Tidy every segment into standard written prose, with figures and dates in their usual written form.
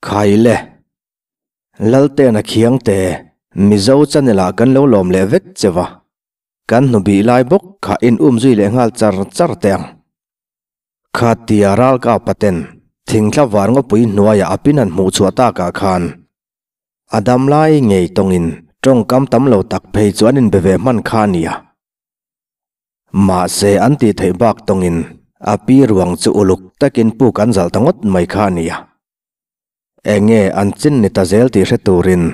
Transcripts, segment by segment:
Khaile. Laltena Khiangte, Mizo channel ah kan lo lawm leh vek che va. Kan hnubih lai bawk kha in um zui leh nghal char char teh ang. Khatia ralkap paten thingthla var ngawpui hnuaiah a pin han hmuh chhuah takah khan a dam lai ngei tawngin tawngkam tam lo tak phei chu an inbe ve hman kha a nia. Mahse an tih theih bak tawngin a pi ruang chu uluk takin puk an zalh ta ngawt mai kha a nia. Enge an chin ni ta zel tih hre turin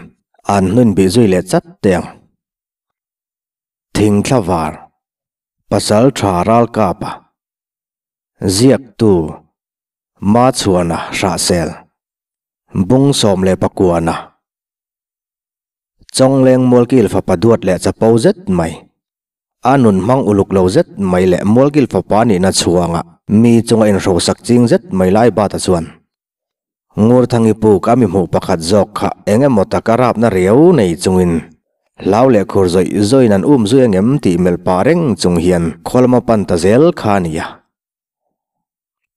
an hnun bih zui leh chat teh ang. Thingthla var, Pasal tha ralkapa, Ziaktu, Machhuana Hrahsel, Bung 19-na, Chawngleng Mualkil fapa duat leh chapo zet mai, a nun hmang uluk lo zet mai leh Mualkil fapa nihna chhuanga mi chunga inhrosak ching zet mai lai bata chuan Ngurthangi puk a mi hmuh pakhat zawk kha eng emaw taka rapna riau nei chungin hlau leh khur zawih zawiin an um zui angem tih melh pah reng chung hian khaw lama pan ta zel kha a ni a.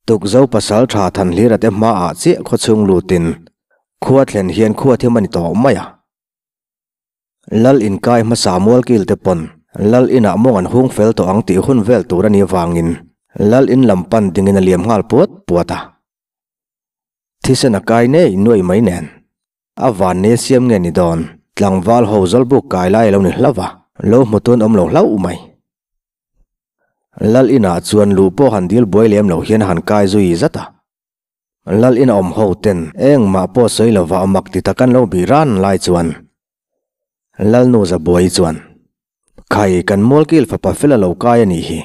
Tukzo pasal tha Thanhlira te hmaah chiah khaw chhung lutin khua thlen hian khua thim a ni tawh mai a. Lal inkai hmasa mualkil te pawn Lal inah mawng an hung fel tawh ang tih hun vel tur a nih avangin Lal in lam pan dingin a liam nghal puat puat a. Thisen a kai nei nuai mai nen. A van ne siam nge ni dawn? Tlangval ho zawlbuk kai lai a lo ni hlauh a, lo hmu tun awm lo hlauh mai. Lal inah chuan luh pawh han dil buai lem lo hian a han kai zui zat a. Lal ina awm ho ten engmah pawh sawi lova a mak ti tak an lo bih ran lai chuan Lalnu Zabuai chuan, Khai, kan Mualkil fapa fel a lo kai a nih hi.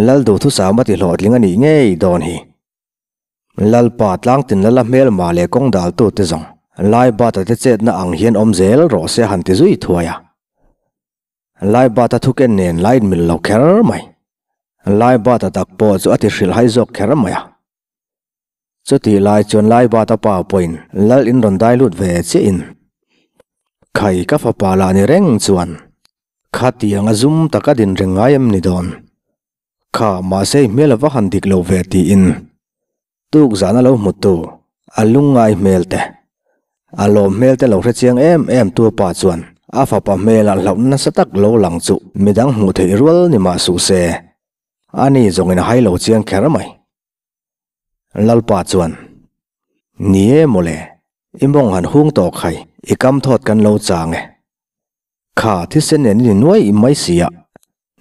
Lal duhthusam a ti hlawhtling a nih ngei dawn hi. Lalpa tlangtin lala hmelma leh kawng daltute zawng Laibata te chetna ang hian awm zel rawh se han ti zui thuai a. Laibata thuken nen la inmil lo kher mai. Laibata tak pawh chu a ti hrilh hai zawk kher mai a. Chutih lai chuan Laibata pa pawhin Lal in rawn dai lut ve chiah in, Khai ka fapa lah ni reng chuan khatiang a zum taka din reng ngai em ni dawn? Kha mahse i hmel a va han dik lo ve tiin tuk zan a lo hmu tu a lungngai hmel te, a lawm hmel te lo hre chiang em em tu pa chuan a fapa hmel ah hlauh nasa tak lo lang chu midang hmuh theih rual ni mah suh se ani zawngin a hai lo chiang kher mai. Lalpa chuan, Ni e mawle, i mawng han hung tawh khai, i kam thawt kan lo chang e. Kha thisen nen i ni nuai mai si a,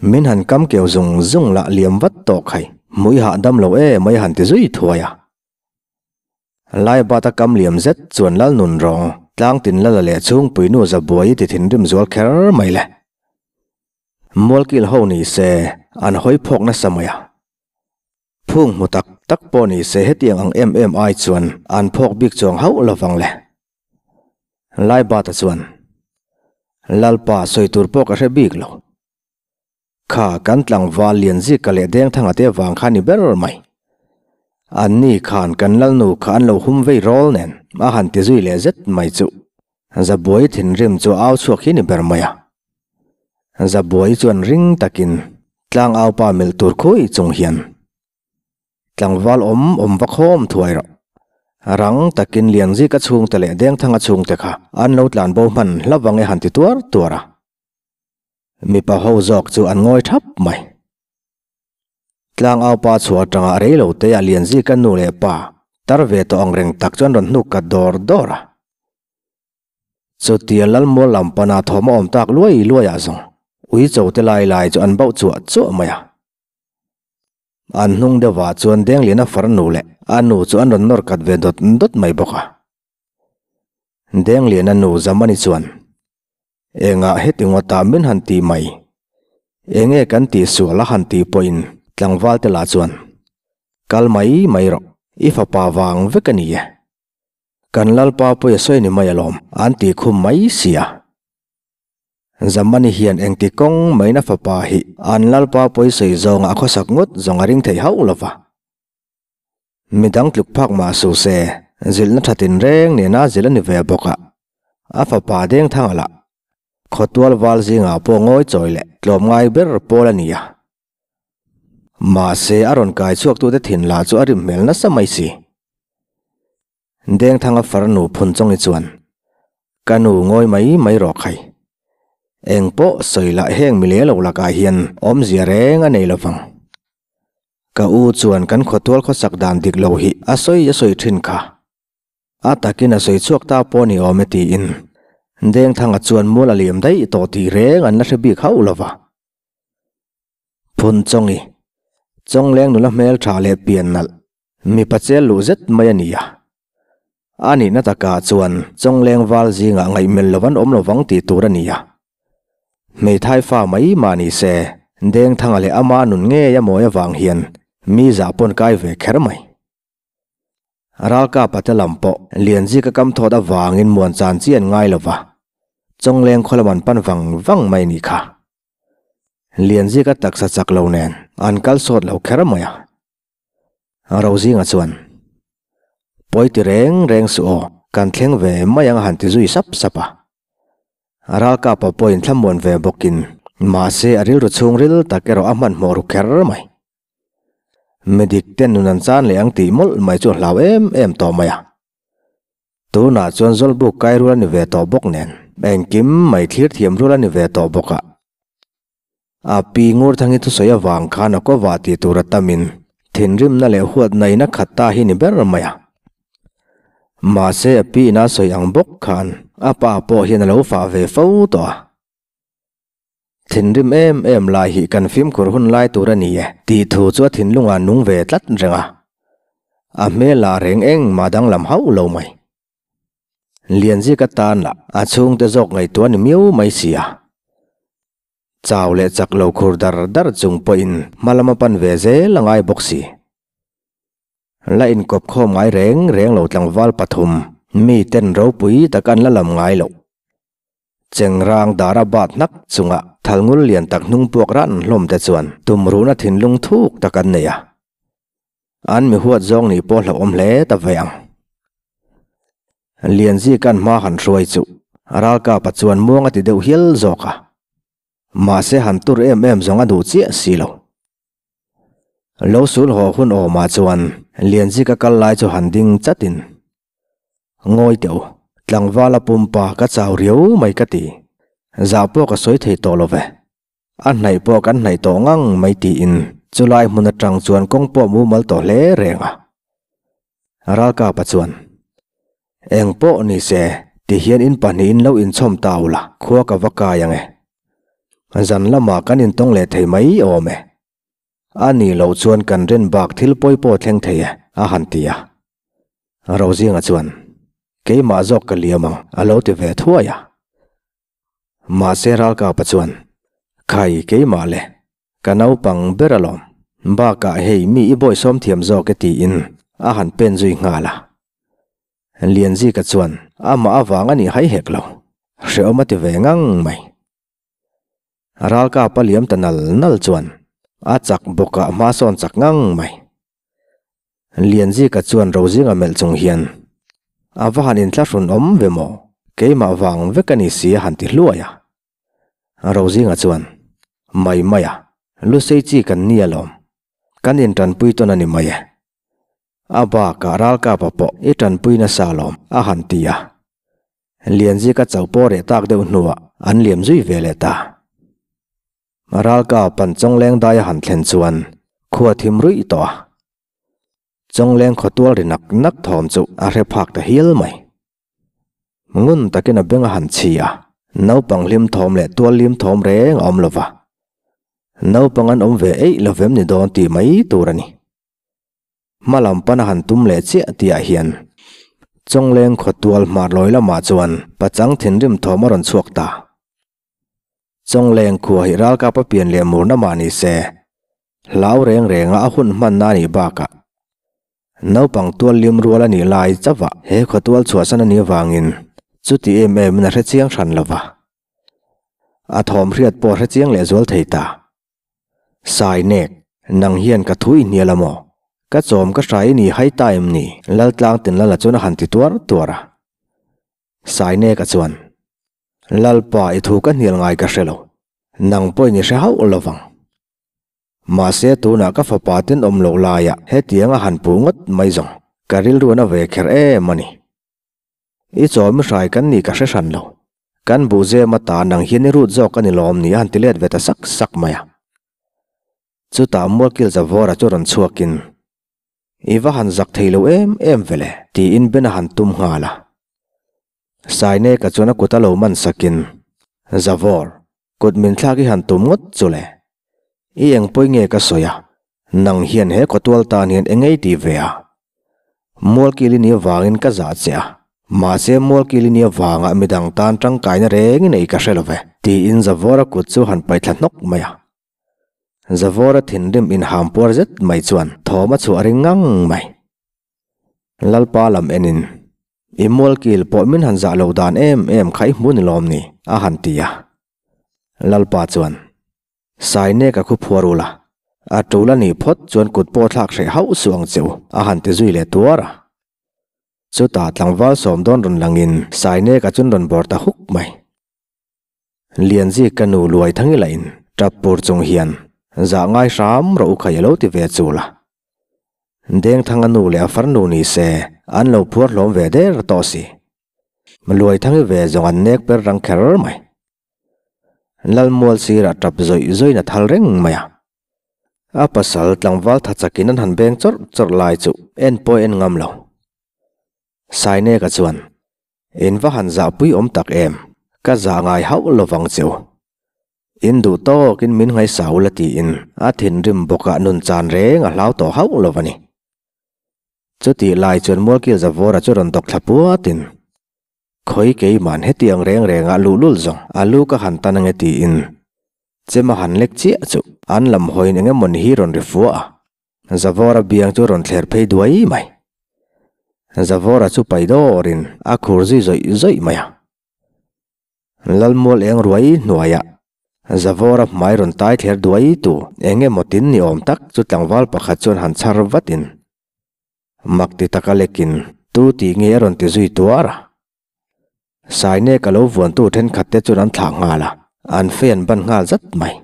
min han kam keu zung zung lah liam vat tawh khai, hmui hahdam lo e mai han ti zui thuai a. Laibat a kam liam zet chuan lal nun rawng tlang tin lala leh chhungpuinu zabuai i ti thinrim zual kher mai le. Mualkil ho ni se an hawi phawk nasa mai a. Phung hmu tak tak pawh ni se hetiang ang em em ai chuan an phawk bik chuang hauh lovang le. Laibata chuan, Lalpa sawi tur pawh ka hre bik lo. Kha kan tlangval Lianzika leh Dengthanga te vang kha ni ber mai. Anni khan kan Lalnu kha an lo hum vei rawl nen a han ti zui leh zet mai chu Zabuai thinrim chu a au chhuak hi ni ber mai a. Zabuai chuan ring takin tlangaupa melh tur khawi chung hian, Tlangval awm awm va khawm thuai rawh. Rang takin Lianzika chhungte leh Dengthanga chhungte kha an lo tlan bo hman hlauh ang e han ti tuar tuar a. Mipa ho zawk chu an ngawi thap mai. Tlangaupa chhuah atanga rei lo te ah Lianzika nu leh pa tar ve tawh ang reng tak chu an rawn hnuk kat dawr dawr a. Chutia Lalmual lam pana thawm a awm tak luai luai ah zawng uicho te lai lai chu an bauh chuah chuah mai a. An hnung deuhah chuan Dengliana farnu leh a nu chu an rawn nawr kat ve dawt dawt mai bawk a. Dengliana nu Zamani chuan, Engah heti ngawtah min han ti mai? Enge kan tih sual a han tih pawhin tlangval te lah chuan, Kal mai mai rawh, i fapa vang vek a ni e. Kan Lalpa pawh a sawi ni mai alawm, an tih khum mai si a. Zamani hian engti kawng maina fapa hi an Lalpa pawisawi zawnga a khawsak ngawt zawng a ring thei hauh lo va. Midang tluk phak mah suh se, zilhna tha tinreng nena zilh a ni ve bawk a, a fapa deng thang a lah. Khawtual val zingah pawh ngawi chawi leh tlawmngai ber pawl a ni a. Mahse a rawn kai chhuaktute thin lah chu a rim hmel nasa mai si. Dengthanga farnu Phunchawngi chuan, Ka nu ngawi mai mai rawh khai. Eng pawh sawi lah heng mi leh lo lakah hian awmzia reng a nei lo vang. Ka u chuan kan khawtual khawsak dan dik lo hi a sawi a sawi thin kha. A takin a sawi chhuak ta pawh ni awm e tiin Dengthanga chuan mual a liam daih tawh tih reng an la hre bik hauh lo va. Phunchawngi, Chawngleng nula hmel tha leh pian nalh, mipa chel luh zet mai a ni a. A nihna takah chuan Chawngleng val zingah ngaihmel lo an awm lo vang tih tur a ni a. Hmeithai fa mai mah ni se, Dengthanga leh ama nun ngei a mawi avang hian mi zah pawn kai ve kher mai. Ralkapa te lam pawh Lianzika kam thawt avangin muan chan chi an ngai lo va, Chawngleng khaw lam an pan vang vang mai ni kha. Lianzika taksa chak lo nen an kal sawt lo kher mai a. Rozinga chuan, Pawi ti reng reng suh aw, kan thleng ve mai ang a han ti zui sap sap a. Ralkapa pawhin thlamuan ve bawkin, mahse a rilru chhungril tak erawh a hmanhmawh ru kher mai. Midik ten nun an chan leh ang tih mawlh mai chu a hlau em em tawh mai a. Tunah chuan Zawlbuk kai rual a ni ve tawh bawk nen, engkim mai thlir thiam rual a ni ve tawh bawk a. A pi Ngurthangi thusawi avang khan a kawvah tih tur a tamin thinrimna leh huatna in a khat ta hi ni ber mai a. Mahse a pi ina sawi ang bawk khan a pa pawh hian a lo fah ve fo tawh a. Thinrim em em lai hi kan fimkhur hun lai tur a ni e tih thu chu a thinlungah nung ve tlat reng a. A hmel lah reng engmah danglam hauh lo mai. Lianzika tan lah a chhungte zawk ngaihtuah ni miau mai si a. Chau leh chak lo khur dar dar chung pawhin hma lama pan ve zel a ngai bawk si. La inkawp khawm ngai reng reng lo tlangval pathum mi ten ropui tak an la lam ngai loh. Chengrang dara bat hnak chunga thalngul lian tak hnung puak ran hlawm te chuan tumruhna thinlung thuk tak an nei a. An mi huat zawng nih pawh hlauhawm hle ta ve ang. Lianzika'n hma han hruai chu Ralkapa chuan muang a ti deuh hial zawk a. Mahse han tur em em zawng a duh chiah si lo. Lo sul haw hun awmah chuan Lianzika kal lai chu han ding chatin Ngawi teh u, tlangvala pumpa ka chau riau mai ka ti. Zah pawh ka sawi thei tawh lo ve. A hnaih pawh kan hnaih tawh ngang mai tiin chulai hmun atang chuan kawng pawh mumal tawh hle reng a. Ralkapa chuan, Eng pawh ni se, tihian in pahnihin lo inchhawm ta u la, khua ka va kai ang e. Zan lamah kan intawng leh thei mai awm e. A nih loh chuan kan rin bak thil pawi pawh thleng thei e, a han ti a. Rozinga chuan, Keimah zawk ka liam ang, a lo ti ve thuai a. Mahse Ralkapa chuan, Khai keimah le, ka naupang ber alawm, bakah hei mi i bawisawm thiam zawk e tiin a han pen zui nghal a. Lianzika chuan, Amah avang a nih hai hek lo, hrehawm a ti ve ngang mai. Ralkapa liam ta nal nal chuan a chak bawkah hma sawn chak ngang mai. Lianzika chuan Rozinga melh chung hian, A va han inthlahrun awm ve maw? Keimah vang vek a ni si a han ti hluai a. Rozinga chuan, Mai mai a, Lusei chi kan ni alawm. Kan intanpui tawn a ni mai e. A bakah Ralkapa pawh i tanpui nasa alawm a han ti a. Lianzika chauh pawh reh tak deuh hnuah an liam zui ve leh ta. Ralka pan Chawngleng dai a han thlen chuan khua thim ruih tawh a. Chawngleng khawtual ri nak nak thawm chu a hre phak ta hial mai. Ngun takin a beng a han chhi a, naupang hlim thawm leh tual lim thawm reng a awm lo va. Naupang an awm ve eih lo vem ni dawn tih mai tur a ni. Hma lam pana han tum leh chiah tihah hian Chawngleng khawtual hmarlawi lamah chuan pachang thinrim thawm a rawn chhuak ta. Chawngleng khua hi ralkap a pian leh murna mah ni se, hlau reng renga a hun hmanna a nih bakah naupang tual lim rual a nih lai chauhah he khawtual chhuahsan a nih avangin chuti em emin a hrechiang hran lo va. A thawm hriat pawh a hrechiang leh zual thei ta. Sainek, nang hian ka thu i hnial a maw? Ka chawm ka hrai i ni hai ta em ni? Laltlang Tinlala chuan a han ti tuar tuar a. Saineka chuan, Lalpa i thu ka hnial ngai ka hre lo, nang pawhin i hre hauh lo vang. Mahse tunah ka fapa ten awm loh laiah hetiang a han puh ngawt mai zawng, ka rilru a na ve kher em a ni. I chaw mi hrai kan nih ka hre hran lo. Kan buhzem ata nang hian i rut zawk a ni lawm ni a han ti let ve ta sak sak mai a. Chutah Mualkil Zavawra chu rawn chhuakin, I va han zak thei lo em em ve le, tiin Ben a han tum nghal a. Saineka chuan a kut a lo man sakin, Zavawr, kut min thlak i han tum ngawt chu le. I eng pawi nge ka sawi a, nang hian he khawtual tan hian eng ei ti ve a? Mualkil i nih avangin ka zah che a, mahse mualkil i nih avanga midang tan tangkaina reng i neih ka hre lo ve, tiin Zavawra kut chu han paihthla hnawk mai a. Zavawra thinrim inhampuar zet mai chuan thawm a chhuah ring ngang mai. Lalpa lam enin, I mualkil pawh min han zah lo dan em em kha i hmu ni lawm ni? a han ti a. Lalpa chuan. Saine ka khu phuar ula, a tul a nih phawt chuan kut pawh thlak hreh hauh suh ang che u, a han ti zui leh tuar a. Chutah tlangval sawm dawn rawn langin Saine ka chun rawn bawr ta huk mai. Lianzi ka nu luai thangi lahin tap pur chung hian zah ngai hram rawh u khai a lo ti ve chul a. Dengthanga nu leh a farnu ni se an lo phuar hlawm ve der tawh si. Luai thangi ve zawng an nek per rang kher mai. Lalmual sirah tap zawih zawihin a thal reng mai a. A pasal tlangval tha chakin an han beng chawrh chawrh lai chu en pawh en ngam lo. Saineka chuan, In va han zahpui awm tak em, ka zah ngai hauh lovang che u. In duh tawkin min ngaisa ula tiin a thinrim bawkah nun chan reng a hlau tawh hauh lo a ni. Chutih lai chuan Mualkil Zavawra chu rawn dawk thla puatin, Khawi keiman hetiang reng rengah luhlul zawng a lu ka han tan ange tiin chem a han lek chiah chu an lam hawiin eng emawni hi rawn ri fuah a, Zavawra biang chu rawn thler phei duai mai. Zavawra chu pai dawrin a khur zui zawih zawih mai a. Lalmual eng ruai hnuaiah Zavawra hmai rawn tai thler duai tu eng emaw tin ni awm tak chu tlangval pakhat chuan han chhar vatin Mak ti taka lekin tu tih nge a rawn ti zui tuar a. Saine ka lo vuantu thenkhatte chuan an thlah nghal a, an fei an ban nghal zat mai.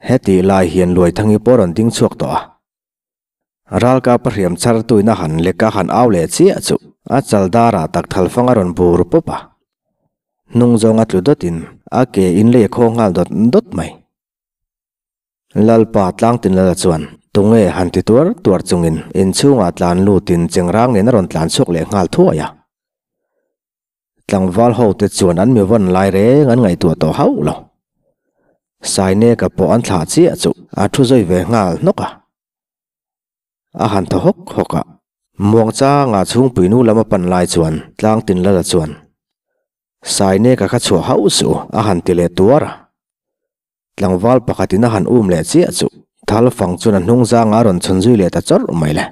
Hetih lai hian Luaithangi pawh a rawn ding chhuak tawh a. Ralkap a hriam char tuin a han lek a han au leh chiah chu a chal darah tak thalfang a rawn bur pawp a. Hnung zawng a tlu dawtin a ke in lei a khaw nghal dawt dawt mai. Lalpa Tlangtinlala chuan tunge han ti tuar tuar chungin inchhungah tlan lutin chengrang nen a rawn tlan chhuak leh nghal thuai a. Tlangval hote chuan an mi vawn lai reng an ngaihtuah tawh hauh lo. Saineka pawh an thlah chiah chu a thu zui ve nghal hnawk a. A han thaw hawk hawk a, muangchanga chhungpui nu lam a pan lai chuan Tlangtinlala chuan Saineka kha chhuah hauh suh a han ti leh tuar a. Tlangval pakhatin a han um leh chiah chu thal fang chuan a hnung zangah a rawn chhawn zui leh ta chawrh mai le.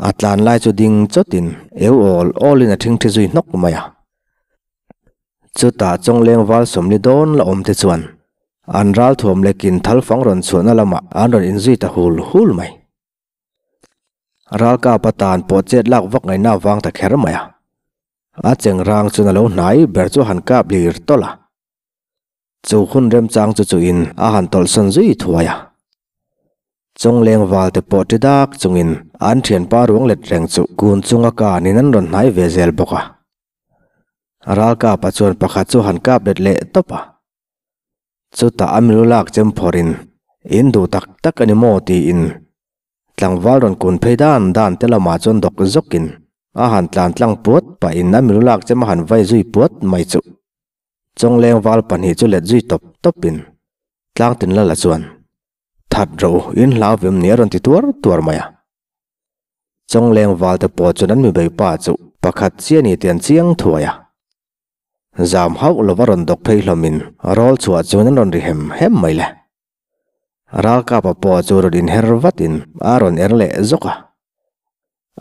A tlan lai chu ding chawtin eu awl awlin a thingthi zui hnawk mai a. Chutah chawngleng val sawmli dawn la awm te chuan an ral thuam lekin thal fang rawn chhuahna lamah an rawn inzui ta hul hul mai. Ralkap atan pawh chet lak vak ngaihna avang ta kher mai a. A chengrang chuan a lo hnai ber chu a han kap lir tawlh a. Chu hun remchang chu chuin a han tawlhsawn zui thuai a. Chawngleng valte pawh ṭi dak chungin an ṭhianpa ruang let reng chu kun chunga kanin an rawn hnai ve zel bawk a. Ralkapa chuan pakhat chu han kap let leh tawp a. Chutah a milu lak chem phawrhin, In duh tak tak a ni maw? tiin tlangval rawn kun phei dan dan te lamah chuan dawk zawkin a han tlan tlang puat pahin a milu lak chem a han vai zui puat mai chu. Chawngleng val pahnih chu let zui tawp tawpin Tlangtinlala chuan, That ro, in hlau vem ni a rawn ti tuar tuar mai a. Chawngleng valte pawh chuan an mi beipa chu pakhat chiah ni tih an chiang thuai a. Zam hauh lova rawn dawk phei hlawmin rawl chhuah chuan an rawn ri hem hem mai le. Ralkapa pawh chu rawn inher vatin a rawn er leh zawk a.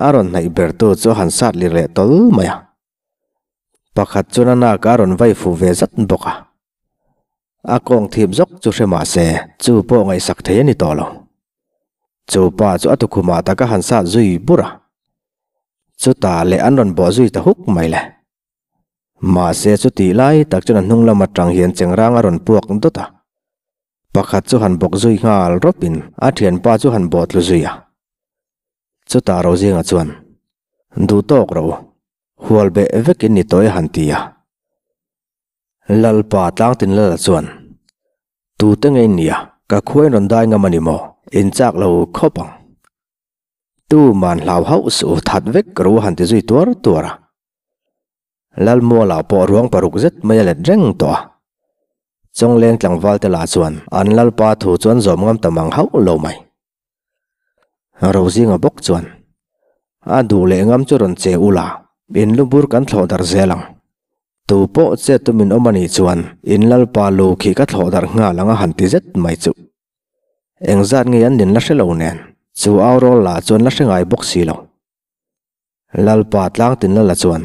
A rawn hnaih bertu chu a han sat lir leh tawl mai a. Pakhat chuan a nak a rawn vai fuh ve zat bawk a. A kawng thip zawk chu hre mah se chu pawh ngaihsak thei a ni tawh lo. Chu pa chu a tukhumah tak a han sat zui bur a. Chutah leh an rawn bawh zui ta huk mai le. Mahse chutih lai tak chuan a hnung lam atang hian chengrang a rawn puak dawt a. Pakhat chu han bawk zui nghal rawpin a thianpa chu han bawh tlu zui a. Chutah Rozinga chuan, Duh tawk ro. Hual beh vekin ni tawh e han ti a. Lalpa Tlangtinlala chuan, Tute nge in nia, ka khuain rawn dai ngam a ni maw? In chak lo khawp ang. Tu man hlau hauh suh u, that vek ru a han ti zui tuar tuar a. Lalmualah pawh ruang paruk zet mai a let reng tawh a. Chawngleng tlangval te lah chuan an Lalpa thu chu an zawm ngam ta mang hauh lo mai. Rozinga bawk chuan, A duh leh ngam chu rawn che ula, in lubur kan thlawh darh zel ang. Tu pawh che tumin awm a nih chuan in Lalpa lu khi ka thlawh darh nghal ang a han ti zet mai chu. Engzat nge an nin la hre lo nen, chu au rawl lah chuan la hre ngai bawk si lo. Lalpa tlangtin lala chuan,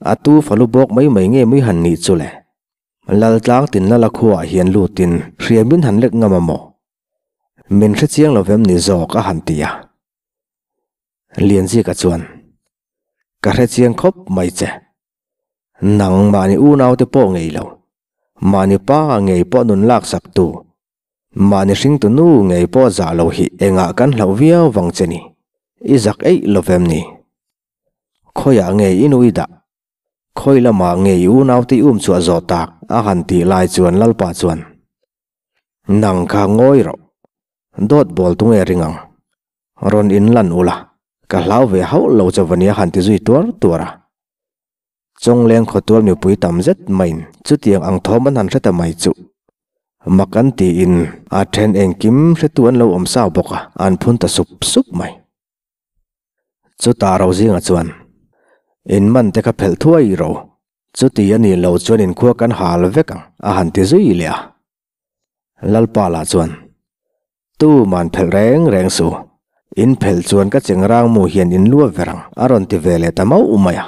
A tu falu bawk mai mai nge mui han nih chu le? Lal tlangtin lala khuaah hian lutin hriamin han lek ngam a maw? Min hre chiang lo vem ni zawk a han ti a. Lianzika chuan, Ka hre chiang khawp mai che. Nang mahni unaute pawh ngei lo. Mahni pa ngei pawh nun laksak tu. Mahni hringtu nu ngei pawh zah lo hi engah kan hlauh viau vang che ni. I zak eih lo vem ni. Khawiah nge i nui dah? Khawi lamah nge i unaute i um chhuah zawh tak? A han tih lai chuan Lalpa chuan, Nang kha ngawi rawh. Dawt bawl tu nge ring ang? Rawn in lan ula, ka hlau ve hauh lo che vania han ti zui tuar tuar a. Chawngleng khawtual mipui tam zet maiin chutiang ang thawm an han hre ta mai chuh. Mak an tiin a then engkim hretu an lo awm sau bawk a, an phun ta sup sup mai. Chutah Rozinga chuan, In man te kha phelh thuai ro, chuti a nih loh chuan inkhua kan hal vek ang, a han ti zui leh a. Lalpa lah chuan, Tu man phelh reng reng suh, in phelh chuan ka chengrang mu hian in lua ver ang, a rawn ti ve leh ta mauh mai a.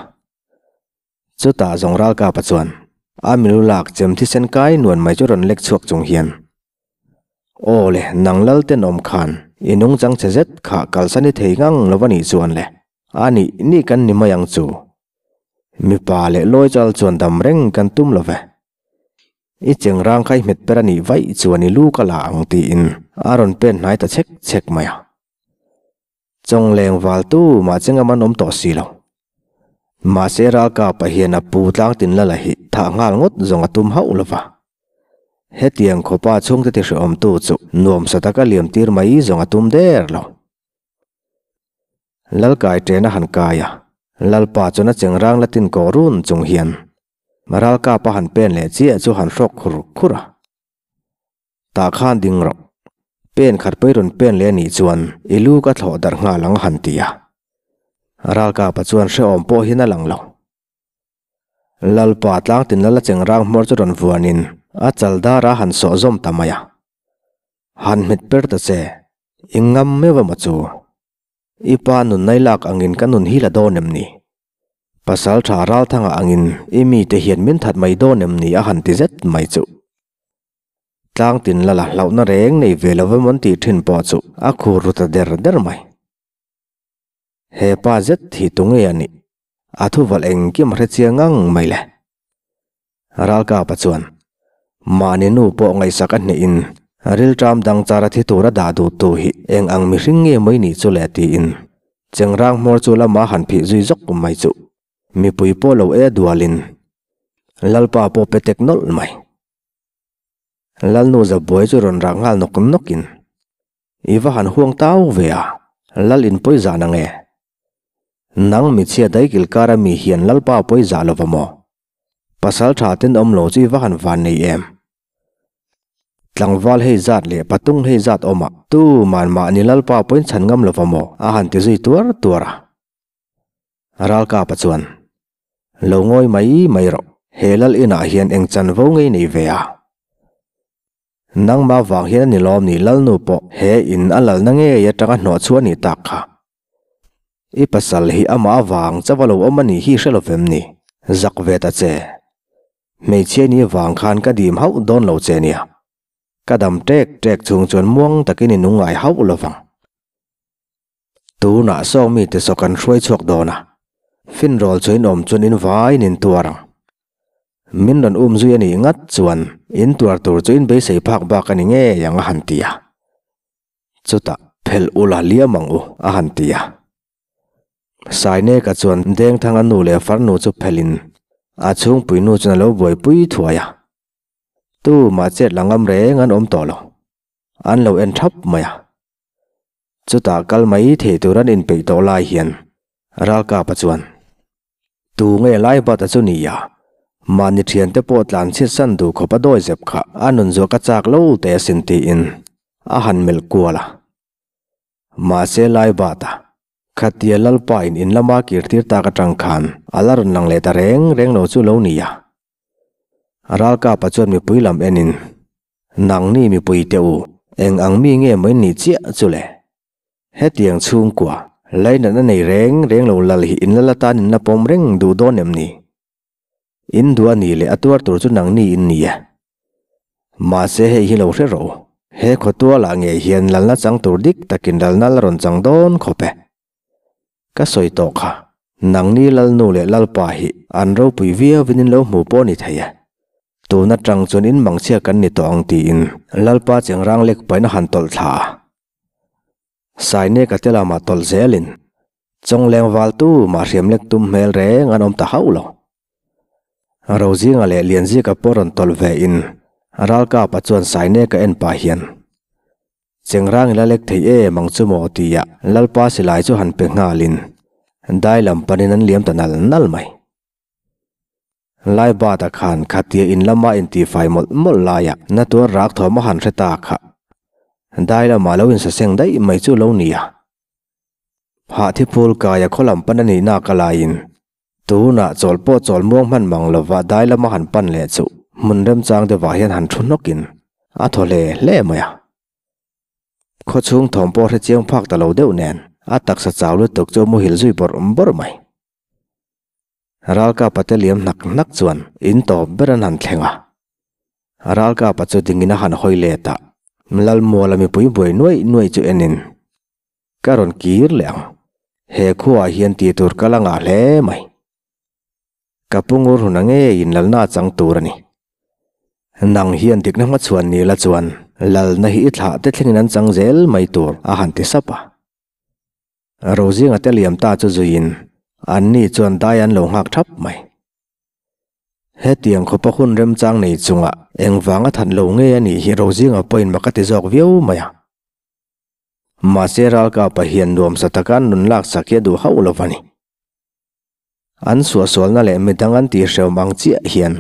Chutah zawng ralkapa chuan a milu lak chem thisen kai nuan mai chu rawn lek chhuak chung hian, Aw le, nang lal tenawm khan i nungchang che zet kha kalsan i thei ngang lo va nih chuan le, a nih nih kan ni mai ang chu. Mipa leh lawi chal chuan dam reng kan tum lo ve. I chengrang kha i hmet per a nih vaih chuan i lu ka la ang tiin a rawn pen hnai ta chhek chhek mai a. Chawngleng val tu mah che ngam an awm tawh si lo. Mahse ralkapa hian a pu tlangtin lala hi thah nghal ngawt zawng a tum hauh lo va. Hetiang khawpa chhungte ti hrehawmtu chu nuamsa taka liam tir mai zawng a tum der lo. Lalkai ṭen a han kai a, Lalpa chuan a chengrang la tin kawh run chung hian ralkapa han pen leh chiah chu han hrawk khur khur a. Tah khan ding rawh. Pen khat pawh i rawn pen leh a nih chuan i lu ka thlawh darh nghal ang a han ti a. Ralkapa chuan hrehawm pawh hian a lang lo. Lalpa tlangtin lal a chengrang hmawr chu rawn vuanin a chal dar a han sawh zawm ta mai a. Han hmet per ta che, i ngam meuh emaw chu. I pa nun nai lak angin ka nun hi la dawn em ni? Pasal tha Ralthanga angin i mite hian min that mai dawn em ni a han ti zet mai chuh. Tlangtin lala hlauhna reng nei ve lo emaw an tih thin pawh chu a khur ru ta der der mai. He pa zet hi tu nge a nih? A thuvalh engkim a hre chiang ngang mai le. Ralkapa chuan mahni nu pawh ngaihsak a hnehin rilṭam dang chara thi tura dah duh tu hi eng ang mihring nge mai nih chu le tiin chengrang hmawr chu lama han phih zui zawk mai chuh. Mipui pawh lo e dualin Lalpa pawh pe tek nawlh mai. Lalnu Zabuai chu rawn rak nghal nawk nawkin, I va han huang tau ve a, Lal in pawi zah nang e. Nang michhia daikil kara mi hian Lalpa pawi zah lova maw? Pasal tha ten awm lo chu i va han van nei em? Tlangval hei zat leh patung hei zat awmah tu man mahni Lalpa pawiin chhan ngam lova maw? a han ti zui tuar tuar a. Ralkapa chuan, Lo ngawi mai mai rawh, he lal inah hian eng chanvo ngei nei ve a? Nangmah vang hian a ni lawm ni lalnu pawh he in a lalna ngei atanga hnawh chhuah a nih tak kha. I pasal hi amah avang chauh a lo awm a nih hi hre lovem ni? Zak ve ta che. Hmeichhia ni vang khan ka dim hauh dawn lo che nia. Ka dam ṭek ṭek chhung chuan muang takin i nung ngai hauh lovang. Tunah sawng mite saw kan hruai chhuak dawn a, finrawl chu in awm chuan in vaiin in tuar ang. Min rawn um zui a nih ngat chuan in tuar tur chu in beisei phak bak a ni ngei ang a han ti a. Chutah phelh ula liam ang u a han ti a. Saineka chuan Dengthanga nu leh farnu chu phelhin a chhungpui nu chuan a lo buaipui thuai a. Tu mah chet la ngam reng an awm tawh lo. An lo en thap mai a. Chutah kal mai thei tur an inpeih tawh lai hian Ralkapa chuan, Tu nge Laibata chu ni a? Mahni thiante pawh tlan chhiat san duh khawp a dawi zep kha a nun zuah ka chak lo teh asin tiin a han melh kual a. Mahse Laibata, khatia Lalpa in in lama kir tir tak atang khan a la rawn lang leh ta reng reng lo chu lo ni a. Ralkapa chuan mipui lam enin, Nangni mipui te u, eng ang mi nge maw in nih chiah chu le? Hetiang chhungkua, lainatna nei reng reng lo lal hi in lal atan in la pawm reng duh dawn em ni? In duh a nih leh a tuar tur chu nangni in ni e. Mahse hei hi lo hre rawh u, he khawtualah ngei hian lalna chang tur dik takin lalna la rawn chang dawn khawp e. Ka sawi tawh kha, nangni Lalnu leh Lalpa hi an ropui viauin in lo hmu pawh ni thei e. Tun atang chuan in mangchhia kan ni tawh ang tiin Lalpa chengrang lek pahin a han tawlh thla a. Saineka te lamah tawlh zelin Chawngleng valtu mah hriam lek tum hmel reng an awm ta hauh lo. Rozinga leh Lianzika pawh rawn tawlh ve in Ralkapa chuan Saineka en pah hian Chengrang ila lek thei em ang chu maw tia Lalpa silai chu han pe nghalin dai lam panin an liam ta nal nal mai. Laibata khan khatia in lama intihfai mawlh mawlh laia na tuar rak thawm a han hre ta kha dai lamah lo insaseng daih mai chu lo ni a. Hahthi phul kaia khaw lam pan a nih nak a laiin tunah chawl pawh chawl muang hman mang lova dai lama han pan leh chu hmun remchang deuhah hian han thu hnawkin a thaw hle hle mai a. Khaw chhung thawm pawh hre chiang phak ta lo deuh nen a taksa chau lutuk chu a muhil zui bawrh bawrh mai. Ralkapa te liam hnak hnak chuan in tawp ber an han thleng a. Ralkapa chu dingin a han hawi let a, Lalmuala mipui buai nuaih nuaih chu enin Ka rawn kir leh ang. He khuaah hian tih tur ka la ngah hle mai. Ka pu ngur hun a ngeiin lalna a chang tur a ni. Nang hian dikna hmachhuan ni la chuan lalna hi i thlah te thlengin an chang zel mai tur a han ti sap a. Rozinga te liam ta chu zuiin anni chuan dai an lo nghak thap mai. Hetiang khawpa hun remchang nei chungah engvanga that lo nge a nih hi Rozinga pawhin mak a ti zawk viau mai a. Mahse ralkapa hian nuamsa taka an nun laksak hi a duh hauh lo va ni. An suahsualna leh midang an tihhrehawm ang chiah hian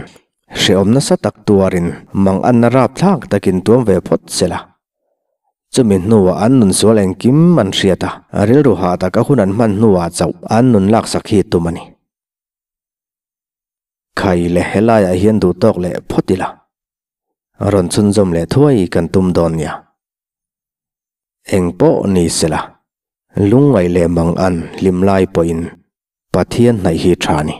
hrehawm nasa tak tuarin mang anna rapthlak takin tuam ve phawt se la. Chumi hnuah an nun sual engkim an hriat a, rilru hah taka hun an hman hnuah chauh an nun laksak hi tum a ni. Khai leh helaiah hian duhtawk leh phawt ila, rawn chhunzawm leh thuai kan tum dawn nia. Eng pawh ni sela, lungngaih leh mang an hlim lai pawhin Pathian hnaih hi tha a ni.